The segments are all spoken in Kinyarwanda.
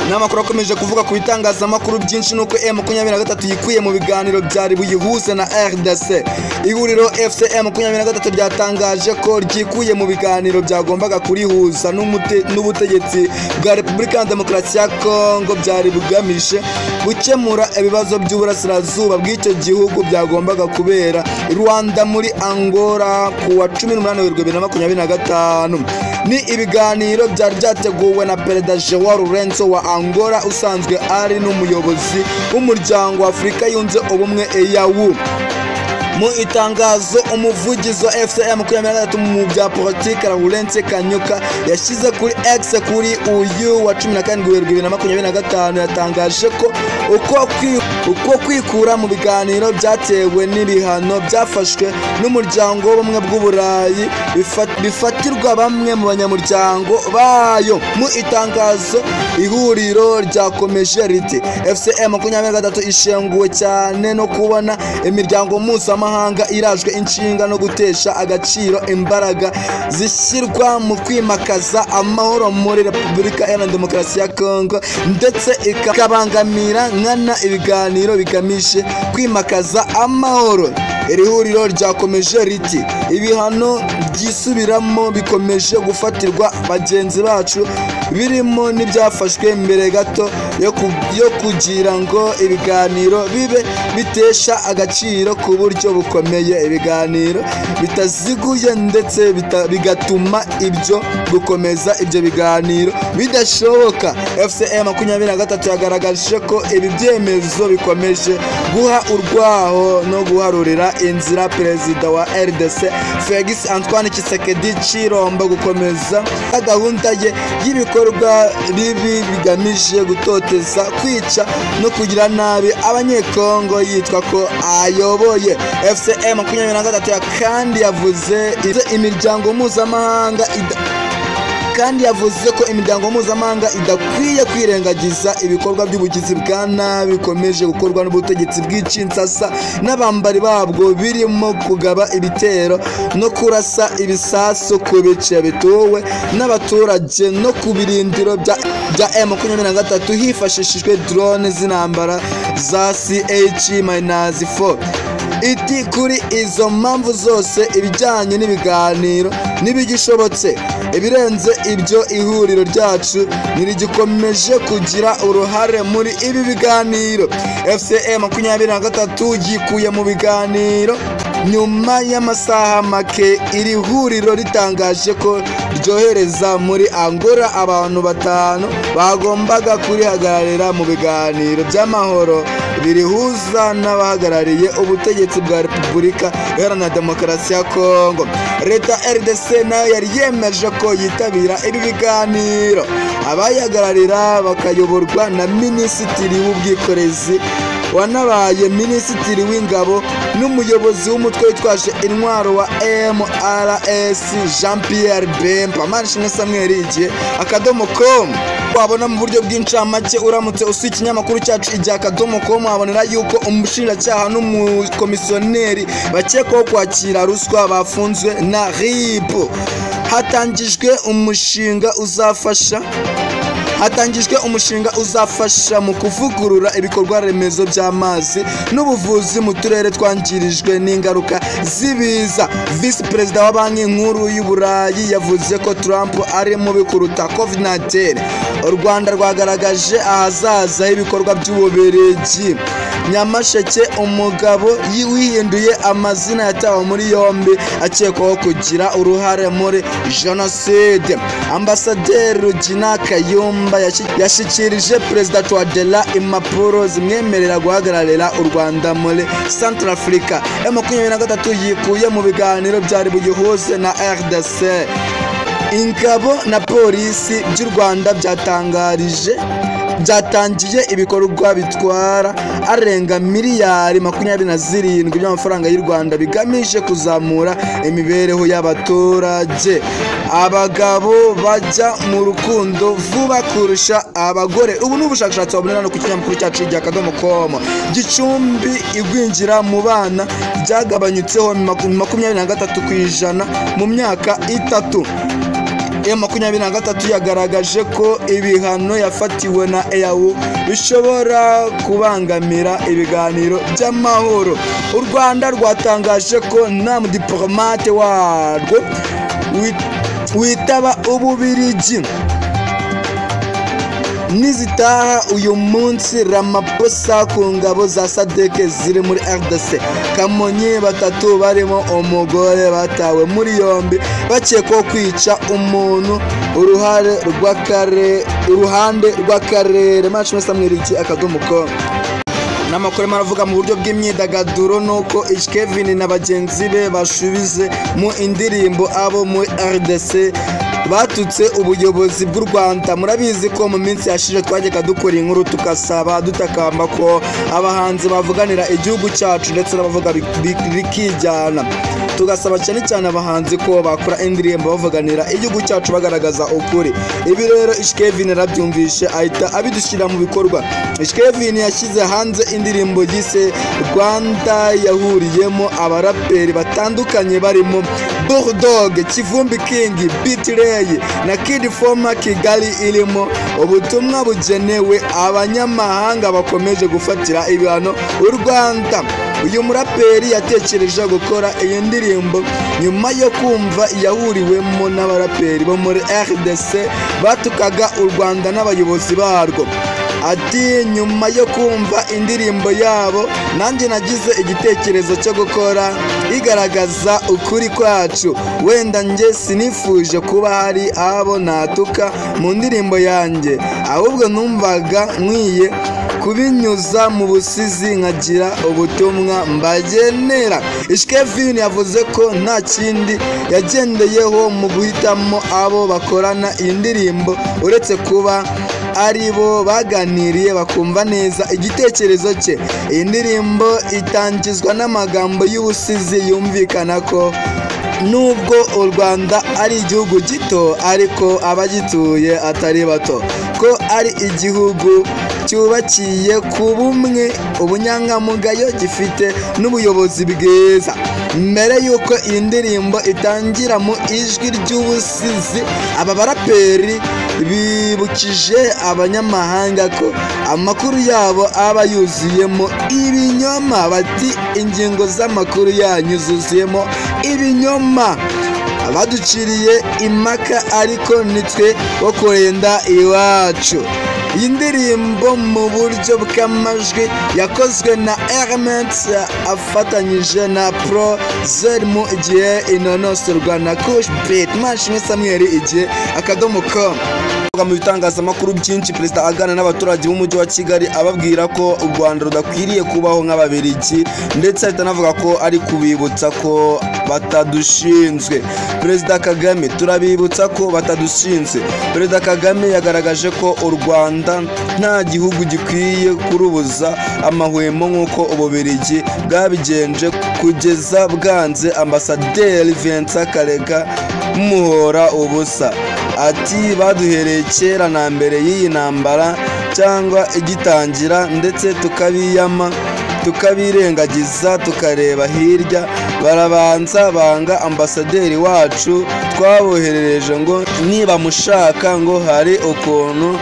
N'amakuru akomeje kuvuga ku bitangazamakuru byinshi nuko M23 yikuye mu biganiro byari buyihuze na RDC. Ihuriro FC M23 ryatangaje ko ryikuye mu biganiro byagombaga kurihuza n'ubutegetsi bwa Repubulika ya Demokarasi ya Kongo byari bugamije gukemura ibibazo by'uburasirazuba bw'icyo gihugu byagombaga kubera Rwanda muri Angola ku wa 18 Werurwe 2025. Ni ibiganiro byari byateguwe na Perezida João Lourenço wa Angola usanzwe ari n'umuyobozi w'umuryango wa Afurika yunze ubumwe EAU. Mu itangazo umuvugizi wa FC M23 mu bya politiki Lawrence Kanyuka yashyize kuri X kuri uyu wa 17 Werurwe 2025 yatangaje ko uko kwikura mu biganiro byatewe n'ibihano byafashwe n'umuryango w'ubumwe bw'Uburayi bifatirwa bamwe mu banyamuryango bayo. Mu itangazo ihuriro ryakomeje riti FC M23 ishenguwe cyane no kubona imiryango mpuzamahanga irajwe inshinga no gutesha agaciro imbaraga zishyirwa mu kwimakaza amahoro muri Repubulika Iharanira Demokarasi ya Kongo ndetse ikabangamira nkana ibiganiro bigamije kwimakaza amahoro. Iri huriro ryakomeje riti ibihano byisubiramo bikomeje gufatirwa bagenzi bacu birimo n'ibyafashwe mbere gato yo kugira ngo ibiganiro bibe bitesha agaciro ku buryo bukomeye ibiganiro bitaziguye ndetse bigatuma ibyo gukomeza ibyo biganiro bidashoboka. FC M23 yagaragaje ko ibi byemezo bikomeje guha urwaho no guharurira inzira Perezida wa RDC Felix Antoine Tshisekedi Tshilombo gukomeza gahunda ye y'ibikorwa bibi bigamije gutoteza, kwica no kugira nabi abanyekongo yitwa ko ayoboye. FC M23 kandi yavuze imiryango mpuzamahanga kandi yavuze ko imiryango mpuzamahanga idakwiye kwirengagiza ibikorwa by'ubugizi bwa nabi bikomeje gukorwa n'ubutegetsi bw'Ikinsasa n'abambari babwo birimo kugaba ibitero no kurasa ibisasu ku bice bituwe n'abaturage no ku birindiro bya M23 hifashishijwe drone z'intambara za CH-4. Iti kuri izo mpamvu zose ibijyanye n'ibiganiro n'ibigishobotse ibirenze ibyo ihuriro ryacu ntirigikomeje kugira uruhare muri ibi biganiro. FC M23 yikuye mu biganiro nyuma y'amasaha make iri huriro ritangaje ko ryohereza muri Angola abantu batanu bagombaga kurihagararira mu biganiro by'amahoro birihuza n'abahagarariye ubutegetsi bwa Repubulika Iharanira Demokarasi ya Kongo. Leta RDC nayo yari yemeje ko yitabira ibi biganiro, abayihagararira bakayoborwa na Minisitiri w'Ubwikorezi wanabaye Minisitiri w'Ingabo n'umuyobozi w'umutwe witwaje intwaro wa MRS Jean Pierre Bemba. Manishimwe Samuel igihe akadomo.com. Wabona mu buryo bw'incamake uramutse usuye ikinyamakuru cyacu igihe akadomo.com wabonera yuko umushinjacyaha n'umukomisiyoneri bakekwaho kwakira ruswa bafunzwe na RIB. Hatangijwe umushinga uzafasha mu kuvugurura ibikorwa remezo by'amazi n'ubuvuzi mu turere twangirijwe n'ingaruka z'ibiza. Visi Perezida wa Banki Nkuru y'u Burayi yavuze ko Trump ari mubi kuruta COVID-19. U Rwanda rwagaragaje ahazaza h'ibikorwa by'Ububiligi. Nyamasheke umugabo wihinduye amazina yatawe muri yombi akekwaho kugira uruhare muri jenoside. Ambasaderi Rugina Kayumba yashyikirije Perezida Touadera impapuro zimwemerera guhagararira u Rwanda muri Centrafrica. M23 yikuye mu biganiro byari buyihuze na RDC. Ingabo na polisi by'u Rwanda byatangiye ibikorwa bitwara arenga miliyari 27 by'amafaranga y'u Rwanda bigamije kuzamura imibereho y'abaturage. Abagabo bajya mu rukundo vuba kurusha abagore. Ubu ni ubushakashatsi wabonera no ku kinyamakuru cyacu igihe akadomo.com. Gicumbi igwingira mu bana ryagabanyutseho 23% mu myaka itatu. M23 yagaragaje ko ibihano yafatiwe na EAU bishobora kubangamira ibiganiro by'amahoro. U Rwanda rwatangaje ko nta mudiplomate warwo witaba Ububirigi. Nizitaha uyu munsi Ramaphosa ku ngabo za SADC ziri muri RDC. Kamonyi batatu barimo umugore batawe muri yombi bakekwaho kwica umuntu. Uruhande rw'akarere Mashimwe Samuel iki akadomo com. N'amakuru maravuga mu buryo bw'imyidagaduro nuko Kevin na bagenzi be bashubize mu indirimbo abo muri RDC batutse ubuyobozi bw'u Rwanda. Murabizi ko mu minsi yashije twajyaga dukora inkuru tukasaba dutakamba ko abahanzi bavuganira igihugu cyacu ndetse n'abavuga bikijyana, tugasaba cyane cyane abahanzi ko bakora indirimbo bavuganira igihugu cyacu bagaragaza ukuri. Ibi rero Kevin arabyumvishe ahita abidushyira mu bikorwa. Kevin yashyize hanze indirimbo yise Rwanda yahuriyemo abaraperi batandukanye barimo Bulldog, Kivumbi King, Bitrey na Kid Forma Kigali, irimo ubutumwa bugenewe abanyamahanga bakomeje gufatira ibihano u Rwanda. Uyu muraperi yatekereje gukora iyi ndirimbo nyuma yo kumva yahuriwemo n'abaraperi bo muri RDC batukaga u Rwanda n'abayobozi barwo. Ati nyuma yo kumva indirimbo yabo nanjye nagize igitekerezo cyo gukora igaragaza ukuri kwacu. Wenda njye sinifuje kuba hari abo natuka mu ndirimbo yanjye, ahubwo numvaga nkwiye kubinyuza mu busizi nkagira ubutumwa mbagenera. Kevin yavuze ko nta kindi yagendeyeho mu guhitamo abo bakorana iyi ndirimbo uretse kuba ari bo baganiriye bakumva neza igitekerezo cye. Iyi ndirimbo itangizwa n'amagambo y'ubusizi yumvikana ko nubwo u Rwanda ari igihugu gito ariko abagituye atari bato, ko ari igihugu cyubakiye ku bumwe, ubunyangamugayo, gifite n'ubuyobozi bwiza. Mbere y'uko iyi ndirimbo itangira mu ijwi ry'ubusizi, aba baraperi bibukije abanyamahanga ko amakuru yabo aba yuzuyemo ibinyoma. Bati ingingo z'amakuru yanyu zuzuyemo ibinyoma, baduciriye impaka ariko nitwe bo kurenda iwacu. Iyi ndirimbo mu buryo bw'amajwi yakozwe na Elements afatanyije na Pro Zer mu gihe inonosorwa na Kush Beat. Mashimwe Samuel igihe akadomo com. Mu bitangazamakuru byinshi Perezida agana n'abaturage b'umujyi wa Kigali ababwira ko u Rwanda rudakwiriye kubaho nk'ababirigi, ndetse ahita anavuga ko ari kubibutsa ko batadushinzwe. Perezida Kagame turabibutsa ko batadushinzwe. Perezida Kagame yagaragaje ko u Rwanda nta gihugu gikwiye kurubuza amahwemo nk'uko Ububirigi bwabigenje kugeza bwanze Ambasaderi Vincent Karega muhora ubusa. Ati baduhereye kera na mbere y'iyi ntambara cyangwa igitangira, ndetse tukabiyama tukabirengagiza tukareba hirya. Barabanza banga ambasaderi wacu twaboherereje ngo nibamushaka ngo hari ukuntu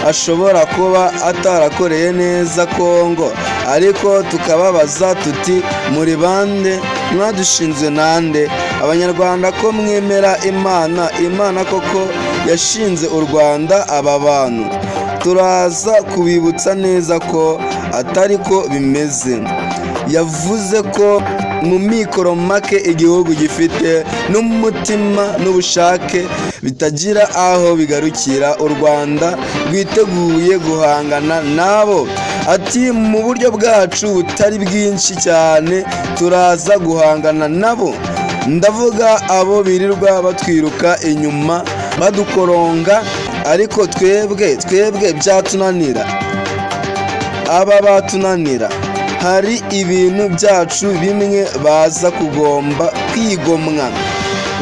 ashobora kuba atarakoreye neza Kongo, ariko tukababaza tuti muri bande mwadushinzwe nande? Abanyarwanda ko mwemera Imana, Imana koko yashinze u Rwanda aba bantu turaza kubibutsa neza ko atari ko bimeze. Yavuze ko mu mikoro make igihugu gifite n'umutima n'ubushake bitagira aho bigarukira, u Rwanda rwiteguye guhangana nabo. Ati mu buryo bwacu butari bwinshi cyane turaza guhangana nabo, ndavuga abo birirwa batwiruka inyuma badukoronga, ariko twebwe byatunanira, aba batunanira. Hari ibintu byacu bimwe baza kugomba kwigomwa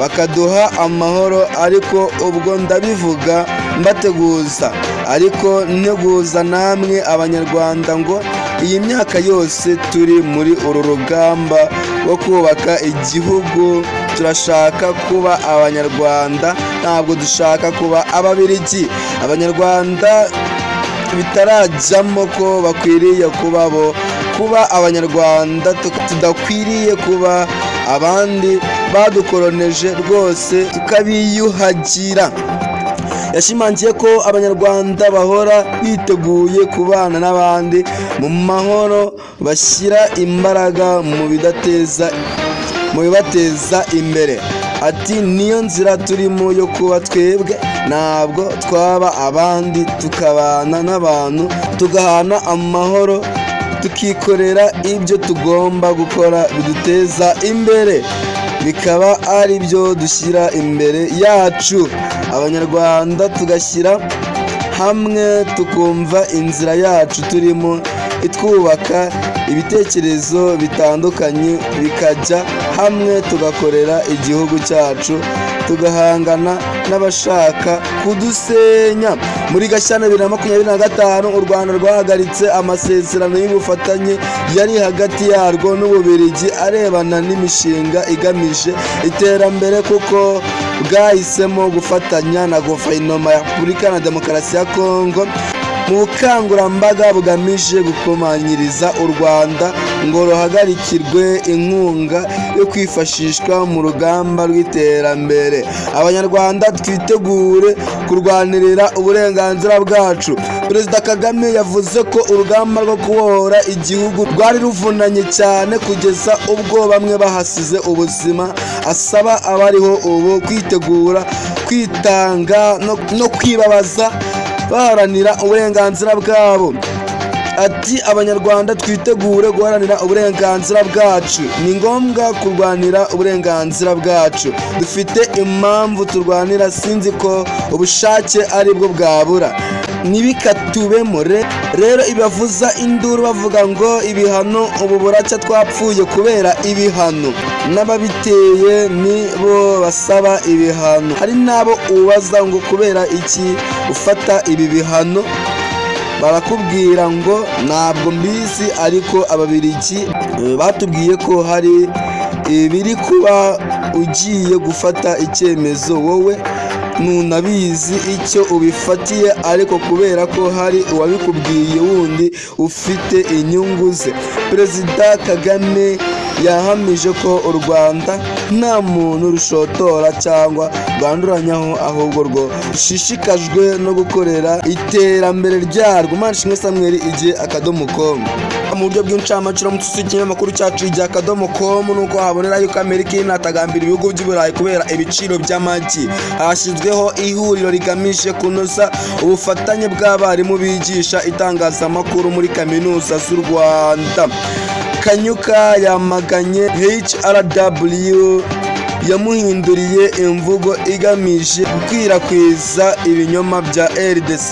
bakaduha amahoro, ariko ubwo ndabivuga mbateguza. Ariko nteguza namwe Abanyarwanda ngo iyi myaka yose turi muri uru rugamba rwo kubaka igihugu, turashaka kuba Abanyarwanda, ntabwo dushaka kuba Ababiligi. Abanyarwanda bitarajyamo ko bakwiriye kuba bo, kuba Abanyarwanda tudakwiriye kuba abandi badukoroneje rwose tukabiyuhagira. Yashimangiye ko Abanyarwanda bahora biteguye kubana n'abandi mu mahoro, bashyira imbaraga mu bibateza imbere. Ati niyo nzira turimo yo kuba twebwe, ntabwo twaba abandi, tukabana n'abantu, tugahana amahoro, tukikorera ibyo tugomba gukora biduteza imbere, bikaba ari byo dushyira imbere yacu. Abanyarwanda tugashyira hamwe, tukumva inzira yacu turimo itwubaka, ibitekerezo bitandukanye bikajya hamwe, tugakorera igihugu cyacu, tugahangana n'abashaka kudusenya. Muri Gashyantare 2025, u Rwanda rwahagaritse amasezerano y'ubufatanye yari hagati yarwo n'Ububiligi arebana n'imishinga igamije iterambere, kuko bwahisemo gufatanya na Guverinoma ya Repubulika na Demokarasi ya Kongo mu bukangurambaga bugamije gukomanyiriza u Rwanda ngo ruhagarikirwe inkunga yo kwifashishwa mu rugamba rw'iterambere. Abanyarwanda twitegure kurwanirira uburenganzira bwacu. Perezida Kagame yavuze ko urugamba rwo kubohora igihugu rwari ruvunanye cyane kugeza ubwo bamwe bahasize ubuzima, asaba abariho ubu kwitegura kwitanga no kwibabaza baharanira uburenganzira bwabo. Ati Abanyarwanda twitegure guharanira uburenganzira bwacu, ni ngombwa kurwanira uburenganzira bwacu, dufite impamvu turwanira, sinzi ko ubushake aribwo bwabura, ntibikatubemo. Rero ibavuza induru bavuga ngo ibihano, ubu buracya twapfuye kubera ibihano, n'ababiteye ni bo basaba ibihano. Hari n'abo ubaza ngo kubera iki ufata ibi bihano, barakubwira ngo ntabwo mbizi, ariko Ababiligi batubwiye ko hari ibiri kuba, ugiye gufata icyemezo wowe ntunabizi icyo ubifatiye, ariko kubera ko hari uwabikubwiye wundi ufite inyungu ze. Perezida Kagame yahamije ko u Rwanda nta muntu rushotora cyangwa rwanduranyaho, ahubwo rwo rushishikajwe no gukorera iterambere ryarwo. Manishimwe Samuel, Igihe akadomo com. Mu buryo bw'incamake, uramutse ikinyamakuru cyacu Igihe akadomo com, nuko habonera yuko Amerika inatagambira ibihugu by'Uburayi kubera ibiciro by'amagi. Hashyizweho ihuriro rigamije kunoza ubufatanye bw'abarimu bigisha itangazamakuru muri kaminuza z'u Rwanda. Kanyuka yamaganye HRW yamuhinduriye imvugo igamije gukwirakwiza ibinyoma bya RDC.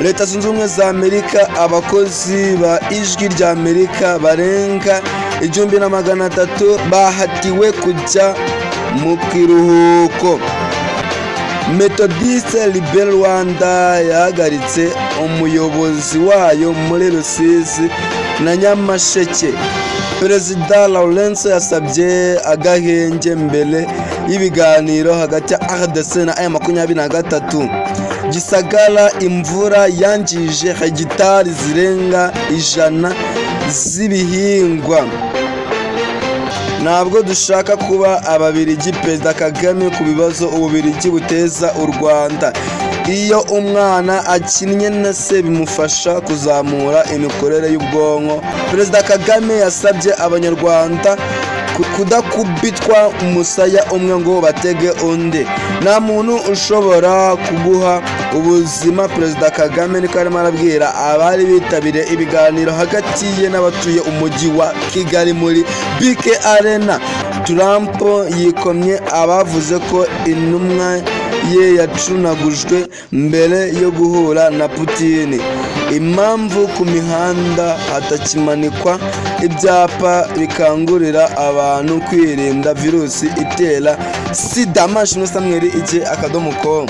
Leta Zunze Ubumwe za Amerika, abakozi ba Ijwi rya Amerika barenga 1300 bahatiwe kujya mu kiruhuko. Methodiste Libel Rwanda yahagaritse umuyobozi wayo muri Rusizi na Nyamasheke. Perezida Lawrence yasabye agahenge mbere y'ibiganiro hagati ya RDC na M23. Gisagara, imvura yangije hegitari zirenga 100 z'ibihingwa. Ntabwo dushaka kuba Ababiligi. Perezida Kagame ku bibazo Ububiligi buteza u Rwanda. Iyo umwana akinnye na se bimufasha kuzamura imikorere y'ubwonko. Perezida Kagame yasabye Abanyarwanda kudakubitwa umusaya umwe ngo batege undi. Nta muntu ushobora kuguha ubuzima. Perezida Kagame niko arimo arabwira abari bitabiriye ibiganiro hagati ye n'abatuye umujyi wa Kigali muri BK Arena. Trump yikomye abavuze ko intumwa ye yacunagujwe mbere yo guhura na Putin. Impamvu ku mihanda hatakimanikwa ibyapa bikangurira abantu kwirinda virusi itera sida. Manishimwe Samuel, Igihe akadomo com.